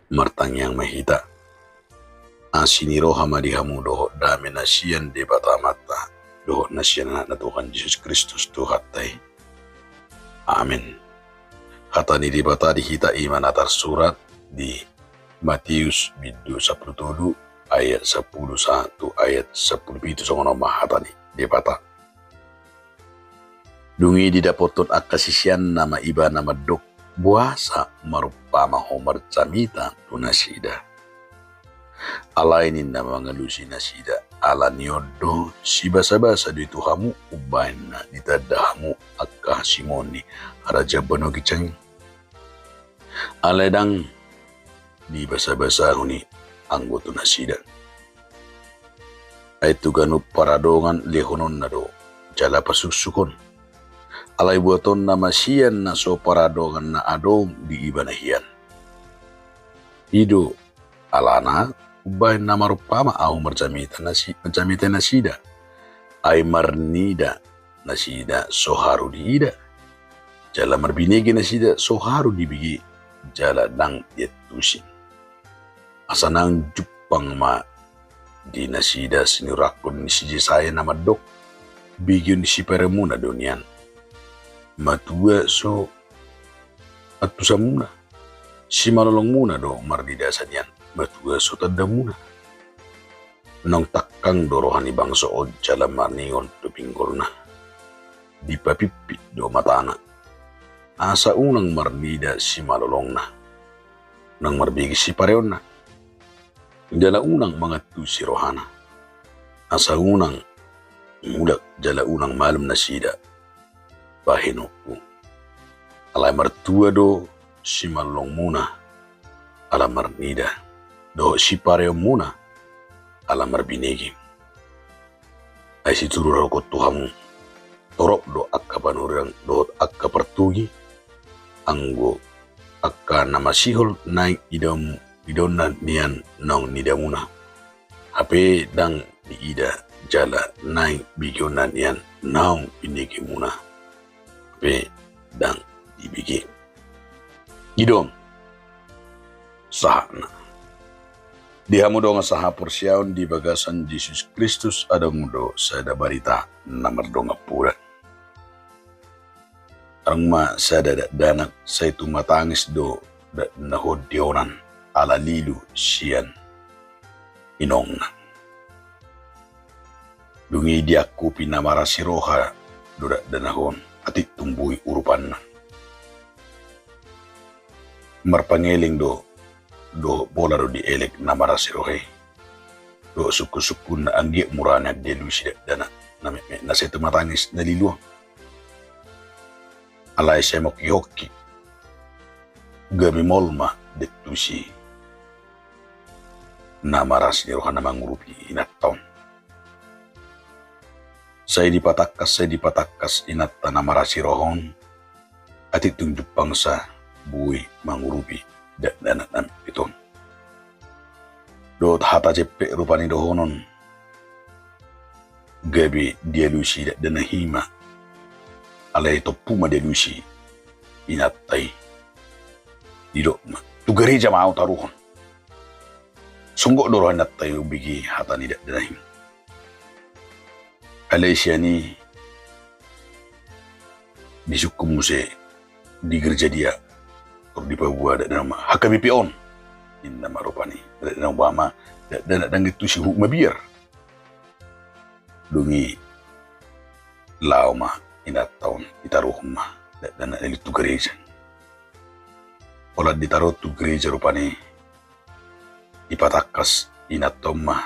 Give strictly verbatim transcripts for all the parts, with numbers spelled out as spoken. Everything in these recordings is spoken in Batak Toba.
Martangiang ma hita. Asi ni roha ma di hamu dohot dame na sian Debata Amanta dohot na sian Anakna Tuhan Jesus Kristus Tuhanta i. Amen. Hata ni Debata di hita i ma na tarsurat di Matius bindu sampulu tolu ayat sampulu sahat tu ayat sampulu pitu, songon on ma hata ni Debata. Dung i didapothon angka siseanna ma Ibana mandok, "Boasa marumpama Ho marjamita tu nasida?" Alai ninna mangalusi nasida, "Ala ni on do, sibasabasa do i tu hamu umbahen na ditanda hamu angka hasimoon ni Harajaan Banua Ginjang i. Alai ndang dibasabasahon i anggo tu nasida. Ai tu ganup paradongan lehononna do jala pasuksukon. Alai buatonna ma sian na so paradongan na adong di ibana hian. I do alana umbahen na marumpama Ahu marjamita nasi-, marjamita nasida. Ai marnida nasida so haru diida, jala marbinege nasida so haru dibege, jala ndang diantusi. Asa naung jumpang ma di nasida sinurakkon ni si Jesaya na mandok, 'Begeon ni sipareonmuna do nian, matua so antusanmuna. Simalolongmuna do marnidasa nian, matua so tandamuna.' Naung tangkang do roha ni bangso on jala marningot do pinggolna. Dipapimpit do matana, asa unang marnida simalolongna, unang marbege sipareonna, jala unang mangantusi rohana, asa unang mulak jala unang malum nasida bahenonku. Alai martua do simalolongmuna ala marnida, dohot sipareonmuna ala marbinege. Ai situtu hudokhon tu hamu, torop do angka panurirang dohot angka partogi, anggo angka na masihol naeng idaon-, idaonna nian naung nidamuna, hape ndang diida, jala naeng begeonna nian naung binegemuna, hape ndang dibege. I do on sahatna. Di hamu dongan sahaporseaon di bagasan Jesus Kristus, adong do sada barita na mardongan poda. Adong ma sada dakdanak sai tumatangis do dakdanak on di onan ala lilu sian inongna. Dung i diangkupi na marasi roha do dakdanak on, atik tung boi urupanna. Marpangeleng do dohot pola do dielek na marasi roha i dohot sungkunsungkunna anggiat murana dialusi dakdanak na metmet na sai tumatangis na lilu on. Alai sai mongkihongki, gabe maol ma diantusi na marasi ni roha na mangurupi inanta on. Sai dipatangkas, sai dipatangkas inanta na marasi roha on, atik tung jumpangsa boi mangurupi dakdanak na metmet on. Dohot hata jempek rupani dohonon, gabe dialusi dakdanak i ma. Alai tompu ma dialusi inanta i. Didok ma, "Tu gareja ma ahu taruhon." Songgop do roha inanta i umbege hata ni dakdanak i. Alai sian i disungkun muse di gareja dia, tor dipaboa dakdanak on ma, "H K B P on," ninna ma rupani. Dakdanak on boha ma, dakdanak ndang diantusi, huhut mabiar. Dung i laho ma inanta on, ditaruhon ma dakdanak na lilu tu gareja. Holan ditaruhon tu gareja rupani, dipatangkas inanta on ma.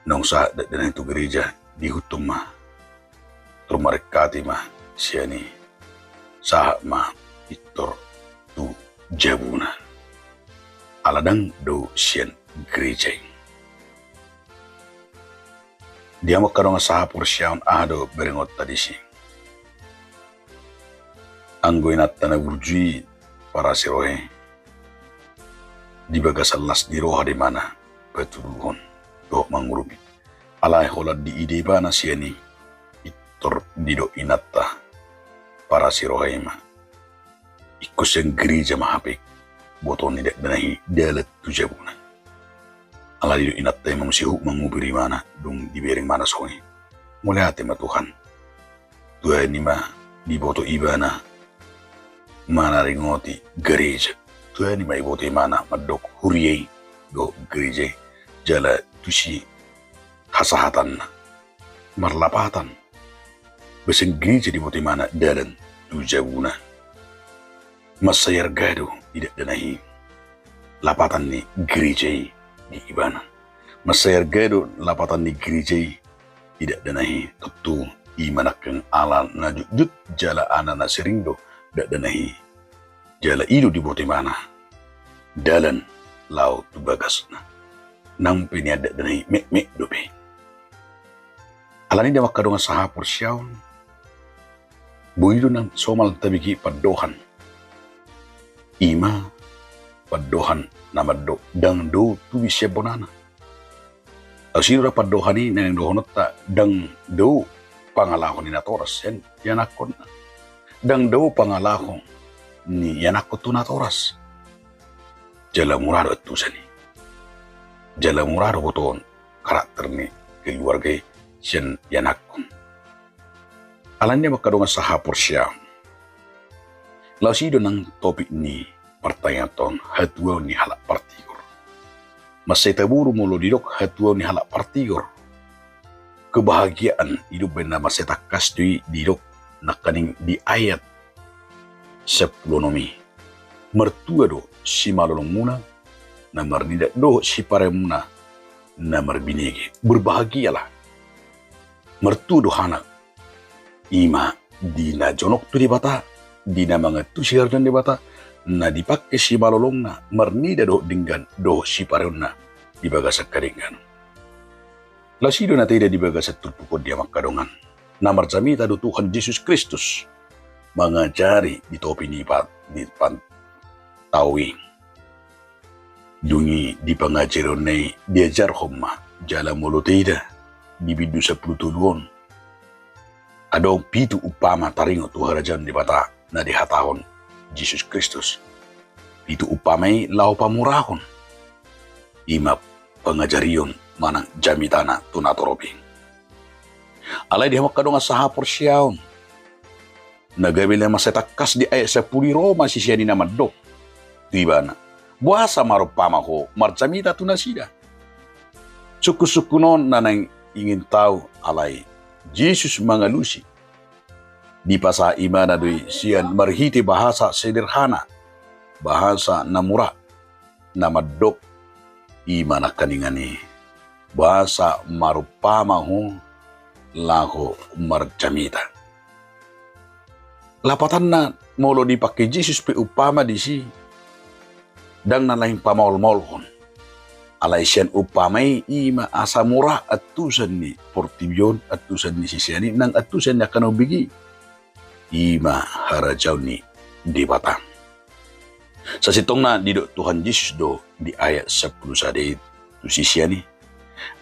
Naung sahat dakdanak i tu gareja, diihuthon ma. Tor marengkati ma sian i, sahat ma pintor tu jabuna. Ala ndang dao sian gareja i. Di hamu angka dongan sahaporseaon, aha do berengonta disi? Anggo inanta na burju i, parasi roha i, di bagasan las ni roha do imana patuduhon dohot mangurupi. Alai holan diida ibana sian i, pintor didok inanta parasi roha i ma, "Ingkon sian gareja ma hape boto ni dakdanak i dalan tu jabuna. Alai do inanta i mangusihut mangubur ibana, dung dibereng ma na songon i. Mauliate ma Tuhan. Tuani ma diboto ibana manaringoti gareja. Tuani ma diboto ibana mandok huria i dohot gareja i. Jala tusi hasahatanna marlapatan. Basen gareja diboto ibana dalan tu jabuna. Mansai arga do di dakdanak i lapatan ni gareja i di ibana. Mansai arga do lapatan ni gareja i di dakdanak i. Tontu i ma nangkin ala na jotjot jala ala na sering do dakdanak i. Jala i do diboto ibana dalan laho tu bagasna. Nang pe nian dakdanak i metmet dope. Alani i, angka dongan sahaporseaon, boi do nang somal tabege pandohan. I ma pandohan na mandok ndang dao tubi sian bonana. Laos i do ra pandohan i naeng dohononta, ndang dao pangalaho ni natoras sian ianakkonna. Ndang dao pangalaho ni ianakkon tu natoras. Jala mura do antusan i. Jala mura do botoon karakter ni keluarga i sian ianakkon. Alani i, angka dongan sahaporseaon, laos i do nang topik ni partangiangan on, hatuaon ni halak partigor. Mansai taboru molo didok hatuaon ni halak partigor. Kebahagiaan i do umbahen na mansai tangkas do i didok nangkaning di ayat sampulu onom i. Martua do simalolongmuna na marnida dohot sipareonmuna na marbinege. Berbahagialah. Martua do halak i ma di na jonok tu Debata, di na mangantusi harajaon Debata, na dipangke simalolongna, marnida dohot denggan dohot sipareonna di bagasan hadengganon. Laos i do na taida di bagasan turpuk on, di hamu angka dongan, na marjamita do Tuhan Jesus Kristus mangajari di topi ni pa-, ni pan-, tao i. Dung i di pangajarionna i diajarhon ma, jala molo taida di bindu sampulu tolu on, adong pitu umpama taringot tu harajaon Debata na dihatahon Jesus Kristus. Pitu umpama i laho pamurahon, i ma pangajarion manang jamitana tu natorop i. Alai di hamu angka dongan sahaporseaon, na gabe na mansai tangkas di ayat sampulu i, ro ma sisean i na mandok tu ibana, boasa marumpama ho marjamita tu nasida? Sungkunsungkun on na naeng ingin tahu, alai Jesus mangalusi. Dipasahat ibana do i sian marhite bahasa sederhana, bahasa na mura, na mandok, i ma nangkaningan i, boasa marumpama ho laho marjamita. Lapatanna, molo dipangke Jesus pe umpama disi, ndang na naeng pamaolmaolhon. Alai sian umpama i, i ma asa mura antusan ni portibi on, antusan ni sisean i, nang antusan ni angka na umbege i. I ma harajaon ni Debata. Sasintongna didok Tuhan Jesus do di ayat sampulu sada i tu sisean i,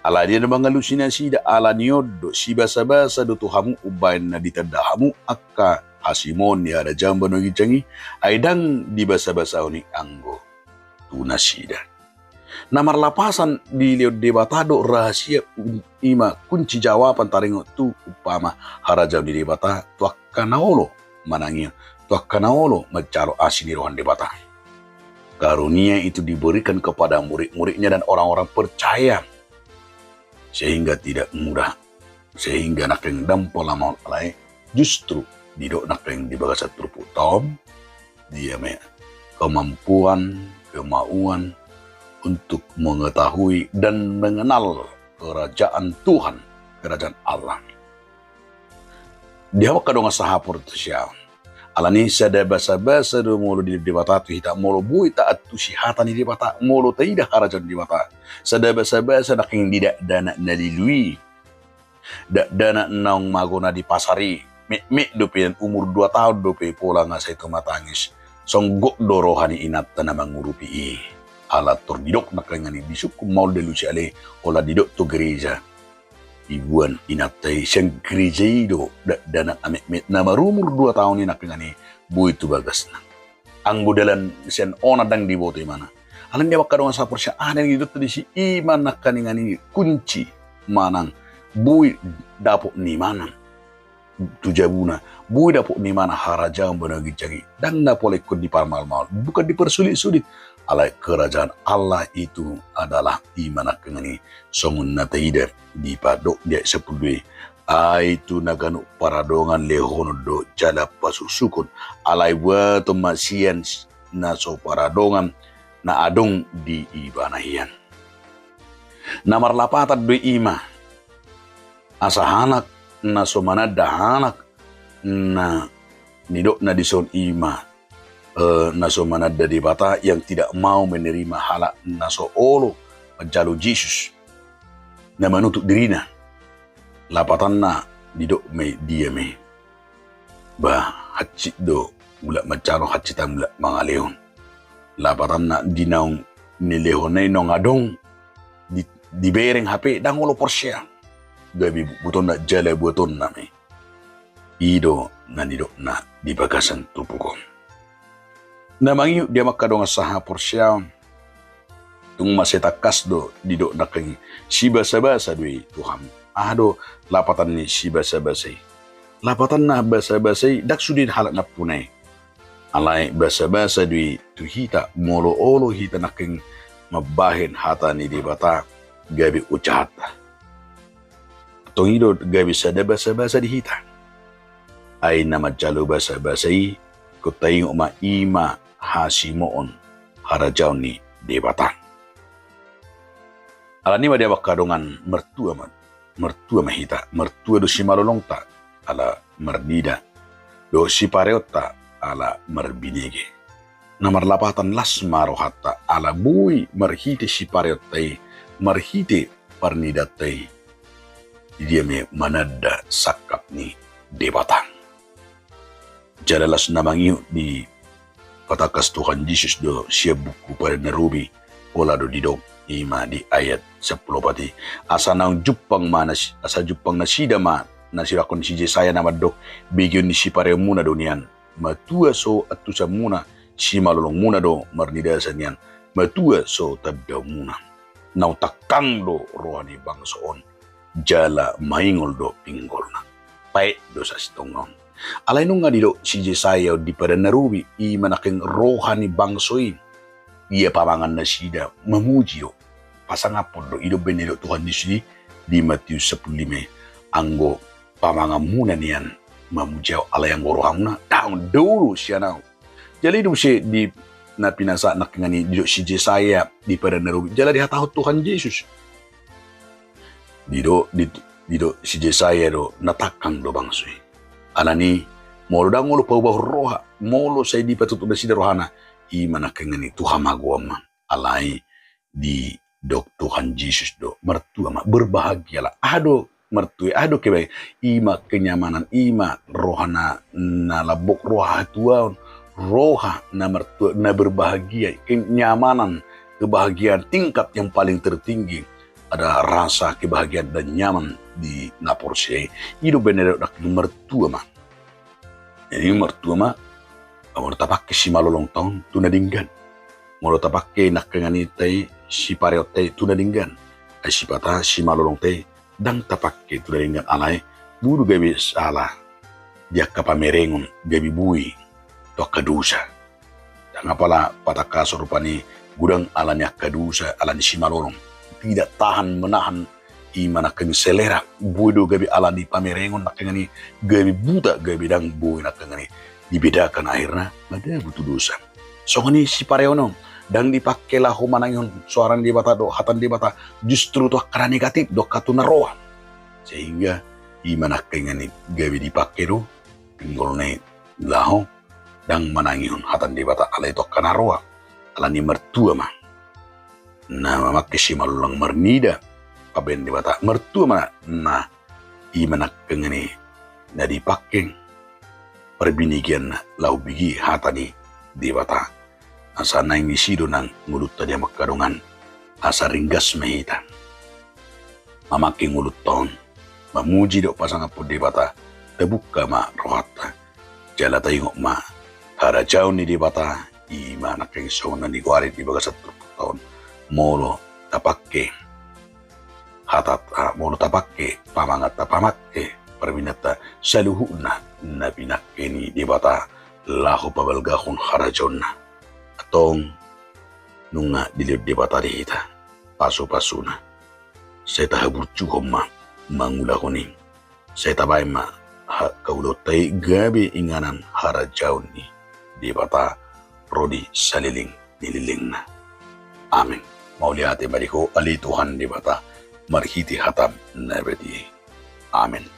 ala dia do mangalusi nasida, ala ni on do sibasabasa do tu hamu umbahen na ditanda hamu angka hasimoon ni harajaon banua ginjang i, ai ndang dibasabasahon i anggo tu nasida. Na marlapasan dilehon Debata do rahasia, i ma kunci jawaban taringot tu umpama harajaon ni Debata tu angka na olo manangiang, tu angka na olo manjalo asi ni roha ni Debata. Karunia itu diberikan kepada murid-muridnya dan orang-orang percaya. Sehingga tidak mudah, sehingga nangkin ndang pola maol, alai justru didok nangkin di bagasan turpukta on, dia ma i, kemampuan, kemauan untuk mengetahui dan mengenal kerajaan Tuhan, kerajaan Allah. Di hamu angka dongan sahaporseaon, alani i sada basabasa do molo didok Debata tu hita, molo boi taantusi hata ni Debata, molo taida harajaon ni Debata. Sada basabasa nangkin di dakdanak na lilu i, dakdanak naung magona di pasar i. Metmet dope, umur dua taon dope pola nga sai tumatangis. Songgop do roha ni inanta na mangurupi i. Ala tor didok nangkaningan i, disungkun maol dialusi, alai holan didok tu gareja. Diboan inanta i sian gareja i do dakdanak na metmet na marumur dua taon i nangkaningan i boi tu bagasna. anggo dalan sian on ndang diboto imana. Alani angka dongan sahaporseaon, aha na nidokta disi? I ma nangkaningan i kunci manang boi dapot ni imana tu jabuna, boi dapot ni imana harajaon banua ginjang i. Ndang na pola ingkon diparmaol-maol, bukan dipersulit-sulit. Alai kerajaan Allah itu adalah i ma nangkaningan i songon na taida di padok di ayat sampulu dua i. Ai tu na ganup paradongan lehonon do jala pasuksukon, alai buaton ma sian na so paradongan na adong di ibana hian. Na marlapatan do i ma, asa halak na so mananda, halak na nidokna dison i ma, eh, na so mananda Debata, yang tidak mau menerima halak na so olo manjalo Jesus, na manutup dirina. Lapatanna didok ma i, dia ma i. Bah, hansit do mulak manjalo, hansit ma mulak mangalehon. Lapatanna di naung nilehonna i naung adong di, dibereng hape ndang olo porsea. Gabe butonna jala buatonna ma i. I do na nidokna di bagasan turpuk on. Na mangihut di hamu angka dongan sahaporseaon, tung mansai tangkas do didok nangkin i, sibasabasa do i tu hamu. Aha do lapatan ni sibasabasa i? Lapatanna basabasa i ndang sude halak nampuna i. Alai basabasa do i tu hita molo olo hita nangkin mambahen hata ni Debata gabe ujahanta. Antong i do gabe sada basabasa di hita. Ai na manjalo basabasa i, ingkon taingot ma, i ma hasimoon harajaon ni Debata. Alani i ma di hamu angka dongan, martua ma, martua ma hita, martua do simalolongta ala marnida, dohot sipareonta ala marbinege. Na marlapatan las ma rohanta ala boi marhite sipareonta i, marhite parnidanta i, dia ma i mananda sangkap ni Debata. Jala las na mangihut dipatangkas Tuhan Jesus do sian buku Padan na Robi, pola do didok, i ma di ayat sampulu opat i. Asa naung jumpang ma nasi, asa jumpang nasida ma na sidokkon si Jesaya na mandok, begeon ni sipareonmuna do nian. Matua so antusanmuna, simalolongmuna do marnidasa nian. Matua so tandaonmuna. Naung tangkang do roha ni bangso on, jala maingol do pinggolna. Paet do sasintongna on. Alai nunga didok si Jesaya on di Padan na Robi, i ma nangkin roha ni bangso i. Ia pamangan nasida mamuji do. Pasangaphon do, i do umbahen na didok Tuhan Jesus di, di Matius sampulu lima i. Anggo pamanganmuna nian mamuji Ahu, alai anggo rohamuna, ndang dao do sian Ahu. Jala i do muse di na pinasahat nangkin i didok si Jesaya di Padan na Robi, jala dihatahon Tuhan Jesus. Didok, di, didok si Jesaya do, na tangkang do bangso i. Alani, molo ndang olo paubahon roha, molo sai dipatutup nasida rohana, i ma nangkin i tu hamagoan ma. Alai didok Tuhan Jesus do, martua ma, berbahagialah. Aha do martua i, aha do kebahagiaan? I ma kenyamanan, i ma roha na, na lambok, roha hatuaon, roha na martua, na berbahagia, kenyamanan, kebahagiaan tingkat yang paling tertinggi. Ada rasa kebahagiaan dan nyaman di na porsea i. I do umbahen na didok martua ma. Jadi martua ma, molo tapangke simalolongta on tu na denggan. Molo tapangke nangkin i sipareonta i tu na denggan. Ai sipata simalolongta i ndang tapangke tu na denggan, alai boi do gabe sala di angka pamerengon, gabe boi tu angka dosa. Ndang apala patangkason rupani, godang alani angka dosa, alani simalolong. Tidak tahan menahan, i ma nangkin selera, boi do gabe alani pamerengon nangkin i, gabe buta, gabe ndang boi nangkin i dibedakan, akhirna madabu tu dosa. Songon i sipareon on, ndang dipangke laho manangihon soara ni Debata dohot hata ni Debata, justru tu angka na negatif do, angka tu na roa. Sehingga i ma nangkin i gabe dipangke do pinggolna i laho ndang manangihon hata ni Debata, alai tu angka na roa. Alani martua ma na mamangke simalolong marnida pambahenan ni Debata, martua ma na i ma nangkin i na dipangke parbinegeanna laho bege hata ni Debata. Asa naeng disi do nang ngolunta di hamu angka dongan, asa ringgas ma hita mamangke ngolunta on mamuji dohot pasangaphon Debata, tabuka ma rohanta. Jala taingot ma, harajaon ni Debata I ma nangkin songon na nigoari di bagasan turpukta on, molo tapangke hatata, molo tapangke pamanganta, pamangke parbinanta, saluhutna na pinangke ni Debata laho pabalgahon harajaonna. Antong nunga dilehon Debata di hita pasupasuna. Sai tahaburjuhon ma mangulahon i. Sai tabaen ma ha-, haulaonta i gabe inganan harajaon ni Debata ro di saleleng ni lelengna. Amen. Mauliate ma di Ho ale Tuhan Debata, marhite hataM na badia i. Amen.